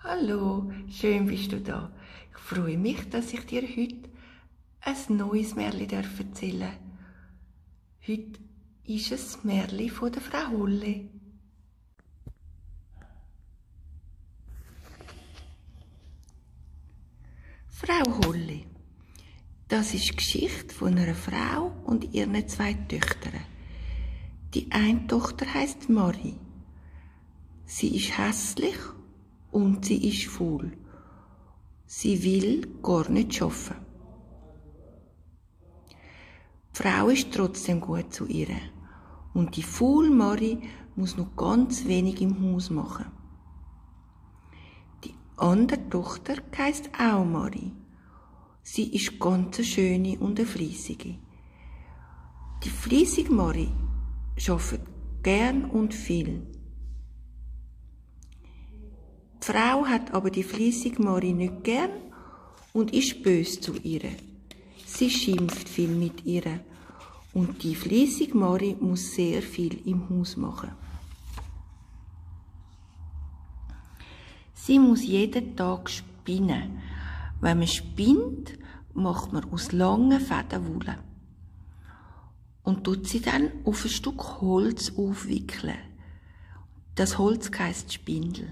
Hallo, schön bist du da. Ich freue mich, dass ich dir heute ein neues Märchen erzählen darf. Heute ist es Märchen von der Frau Holle. Frau Holle. Das ist die Geschichte von einer Frau und ihren 2 Töchtern. Die eine Tochter heisst Marie. Sie ist hässlich und sie ist faul. Sie will gar nicht arbeiten. Die Frau ist trotzdem gut zu ihr. Und die faule Marie muss noch ganz wenig im Haus machen. Die andere Tochter heisst auch Marie. Sie ist ganz eine schöne und eine fleissige. Die fleissige Marie arbeitet gern und viel. Die Frau hat aber die fleissige Marie nicht gern und ist böse zu ihr. Sie schimpft viel mit ihr und die fleissige Marie muss sehr viel im Haus machen. Sie muss jeden Tag spinnen. Wenn man spinnt, macht man aus langen Fäden Wolle und tut sie dann auf ein Stück Holz aufwickeln. Das Holz heisst Spindel.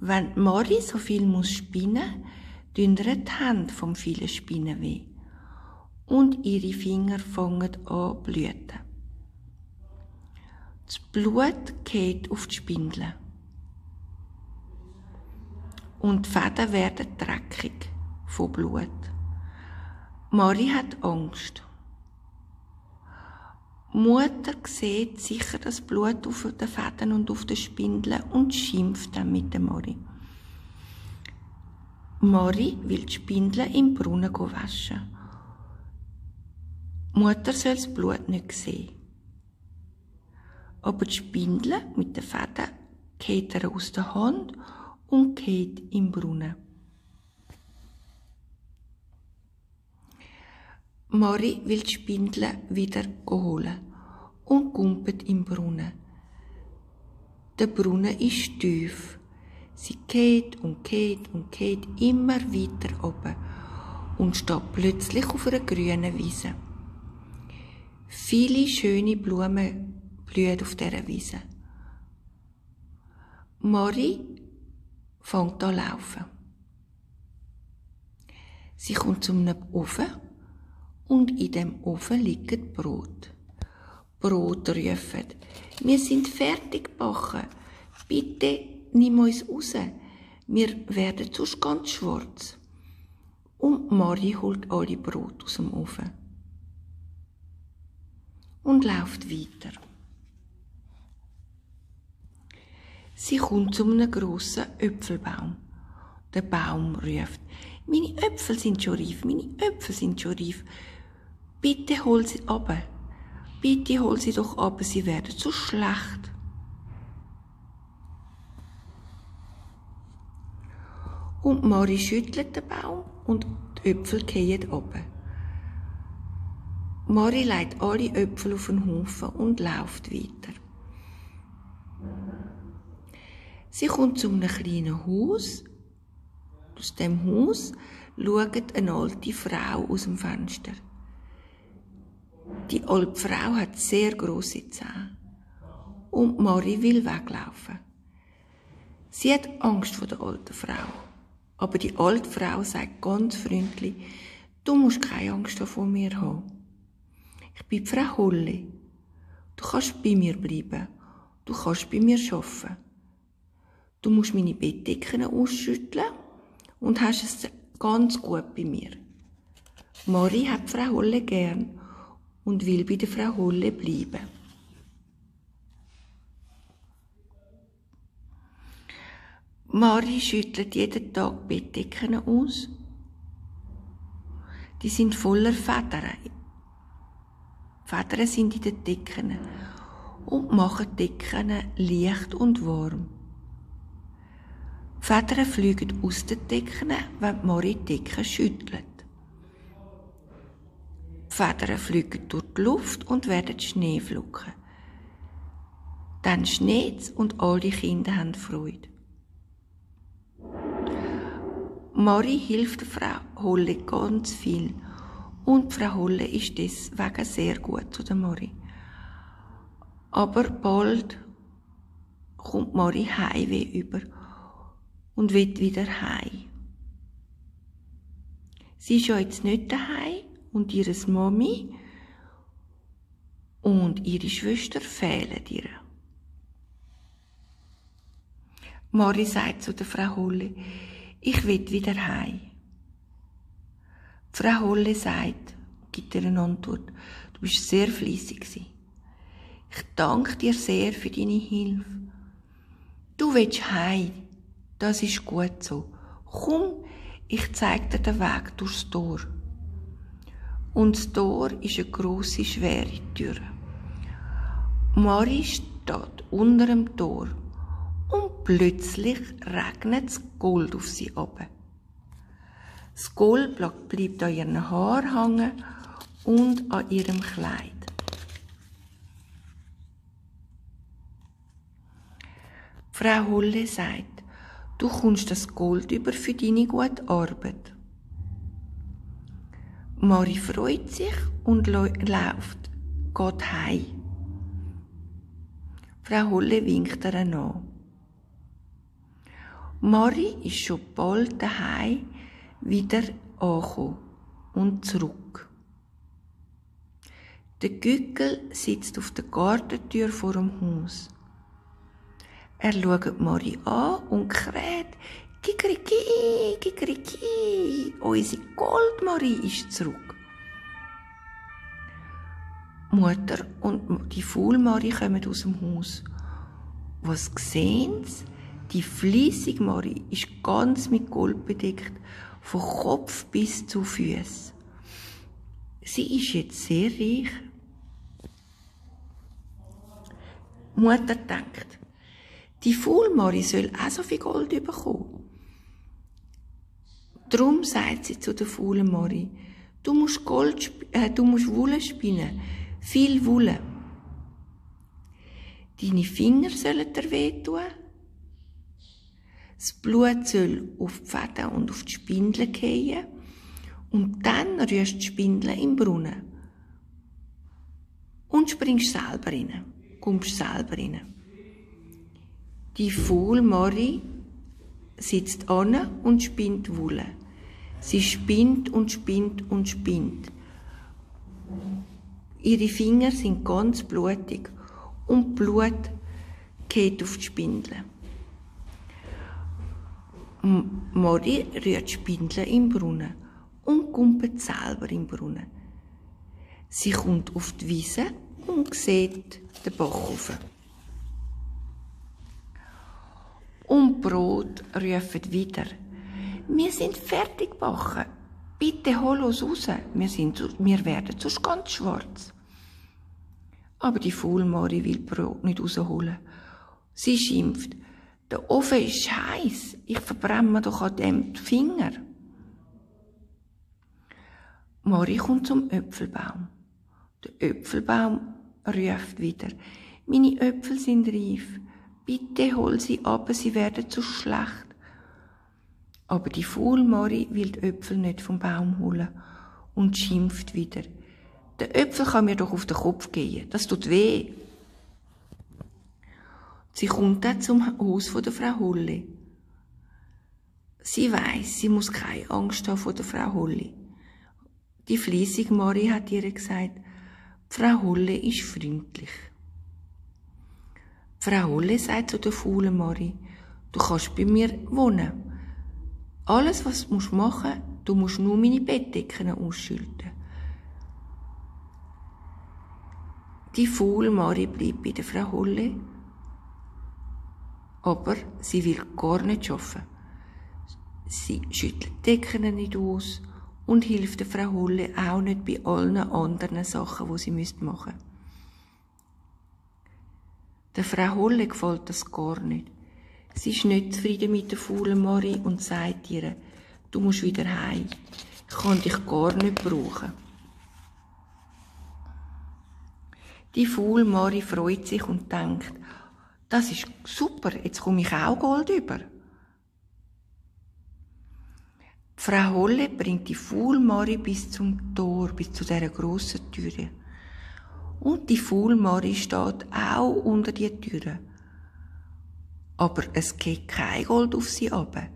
Wenn Marie so viel muss spinnen, tun ihr die Hände vom vielen Spinnen weh und ihre Finger fangen an zu blüten. Das Blut geht auf die Spindel und die Fäden werden dreckig von Blut. Marie hat Angst. Mutter sieht sicher das Blut auf den Fäden und auf den Spindeln und schimpft dann mit der Marie. Marie will die Spindeln im Brunnen waschen. Mutter soll das Blut nicht sehen. Aber die Spindel mit den Fäden geht ihr aus der Hand und geht im Brunnen. Marie will die Spindel wieder holen und gumpet im Brunnen. Der Brunnen ist tief. Sie geht und geht und geht immer weiter oben und steht plötzlich auf einer grünen Wiese. Viele schöne Blumen blühen auf dieser Wiese. Marie fängt an zu laufen. Sie kommt zu einem Ofen und in dem Ofen liegt Brot. Brot rufen: Wir sind fertig gebacken. Bitte nimm uns raus. Wir werden sonst ganz schwarz. Und Marie holt alle Brot aus dem Ofen und läuft weiter. Sie kommt zu einem grossen Äpfelbaum. Der Baum ruft: Meine Äpfel sind schon reif, meine Äpfel sind schon reif. Bitte hol sie runter. Bitte hol sie doch runter, sie werden so schlecht. Und Marie schüttelt den Baum und die Äpfel fallen runter. Marie legt alle Äpfel auf den Haufen und läuft weiter. Sie kommt zu einem kleinen Haus. Aus dem Haus schaut eine alte Frau aus dem Fenster. Die alte Frau hat sehr grosse Zähne und Marie will weglaufen. Sie hat Angst vor der alten Frau, aber die alte Frau sagt ganz freundlich: Du musst keine Angst vor mir haben. Ich bin Frau Holle. Du kannst bei mir bleiben. Du kannst bei mir arbeiten. Du musst meine Bettdecken ausschütteln und hast es ganz gut bei mir. Marie hat Frau Holle gern und will bei der Frau Holle bleiben. Marie schüttelt jeden Tag Bettdecken aus. Die sind voller Federn. Federn sind in den Decken und machen die Decken leicht und warm. Die Federn fliegen aus den Decken, wenn Marie die Decken schüttelt. Die Federn fliegen durch die Luft und werden Schneeflocken. Dann schneit's und alle Kinder haben Freude. Mari hilft der Frau Holle ganz viel und Frau Holle ist deswegen sehr gut zu der Mari. Aber bald kommt Mari Heimweh über und will wieder heim. Sie ist ja jetzt nicht daheim und ihre Mami und ihre Schwester fehlen ihr. Mari sagt zu der Frau Holle, ich will wieder heim. Frau Holle sagt, gibt ihr eine Antwort, du bist sehr fleissig gewesen. Ich danke dir sehr für deine Hilfe. Du willst heim, das ist gut so. Komm, ich zeig dir den Weg durchs Tor. Und das Tor ist eine grosse, schwere Tür. Mari steht unter dem Tor und plötzlich regnet das Gold auf sie ab. Das Gold bleibt an ihren Haaren hängen und an ihrem Kleid. Frau Holle sagt, du kommst das Gold über für deine gute Arbeit. Mari freut sich und läuft, geht heim. Frau Holle winkt ihr an. Mari ist schon bald daheim wieder angekommen und zurück. Der Gückel sitzt auf der Gartentür vor dem Haus. Er schaut Mari an und kräht, Kikeriki, Kikeriki, unsere Goldmari ist zurück. Mutter und die Faulmari kommen aus dem Haus. Was sehen sie? Die fleissige Mari ist ganz mit Gold bedeckt, von Kopf bis zu Füßen. Sie ist jetzt sehr reich. Mutter denkt, die Faulmari soll auch so viel Gold bekommen. Darum sagt sie zu der faulen Mari, du musst Wolle spinnen, viel Wolle. Deine Finger sollen dir wehtun. Das Blut soll auf die Fäden und auf die Spindeln fallen und dann rührst du die Spindeln im Brunnen. Und springst selber rein, kommst selber rein. Die faule Mari sitzt an und spinnt Wolle. Sie spinnt und spinnt und spinnt. Ihre Finger sind ganz blutig und Blut geht auf die Spindeln. Mari rührt die Spindeln im Brunnen und kumpelt selber im Brunnen. Sie kommt auf die Wiese und sieht den Bach rauf. Und Brot rufen wieder. Wir sind fertig gebacken. Bitte hol uns raus. Wir werden sonst ganz schwarz. Aber die faule Mari will Brot nicht rausholen. Sie schimpft. Der Ofen ist heiß. Ich verbrenne mir doch an dem die Finger. Mari kommt zum Äpfelbaum. Der Äpfelbaum ruft wieder. Meine Äpfel sind reif. Bitte hol sie ab, sie werden zu schlecht. Aber die faule Mari will die Äpfel nicht vom Baum holen und schimpft wieder. Der Äpfel kann mir doch auf den Kopf gehen, das tut weh. Sie kommt dann zum Haus von der Frau Holle. Sie weiss, sie muss keine Angst haben vor der Frau Holle. Die fleissige Mari hat ihr gesagt, Frau Holle ist freundlich. Frau Holle sagt zu der faulen Mari, du kannst bei mir wohnen. Alles, was du machen musst, du musst nur meine Bettdecken ausschütten. Die faule Mari bleibt bei der Frau Holle, aber sie will gar nicht arbeiten. Sie schüttelt die Decken nicht aus und hilft der Frau Holle auch nicht bei allen anderen Sachen, die sie machen müsste. Der Frau Holle gefällt das gar nicht. Sie ist nicht zufrieden mit der faulen Mari und sagt ihr, du musst wieder heim. Ich kann dich gar nicht brauchen. Die faule Mari freut sich und denkt, das ist super, jetzt komme ich auch Gold über. Frau Holle bringt die Faulmari bis zum Tor, bis zu dieser grossen Türe. Und die Faulmari steht auch unter die Türe. Aber es geht kein Gold auf sie runter.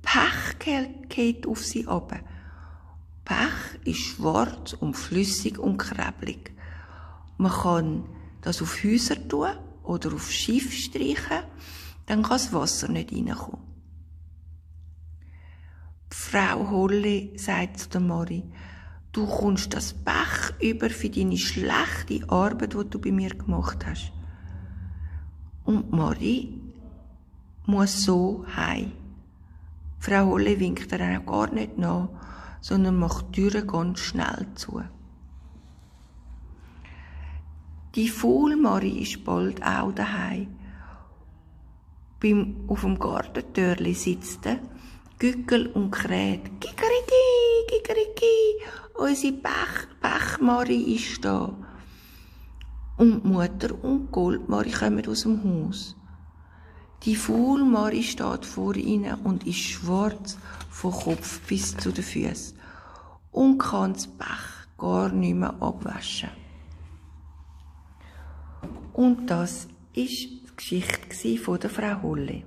Pech geht auf sie runter. Pech ist schwarz und flüssig und krebelig. Man kann das auf Häuser tun oder auf Schiff streichen, dann kann das Wasser nicht reinkommen. Frau Holle sagt zu der Mari, du kommst das Pech über für deine schlechte Arbeit, die du bei mir gemacht hast. Und Mari muss so heim. Frau Holle winkt ihr auch gar nicht nach, sondern macht die Türe ganz schnell zu. Die Faulmari ist bald auch daheim. Auf dem Gartentürli sitzt der Gückel und kräht. Kikeriki, kikeriki, unsere Pechmari ist da. Und die Mutter und die Goldmari kommen aus dem Haus. Die Faulmari steht vor ihnen und ist schwarz vom Kopf bis zu den Füßen und kann das Pech gar nicht mehr abwaschen. Und das war die Geschichte von der Frau Holle.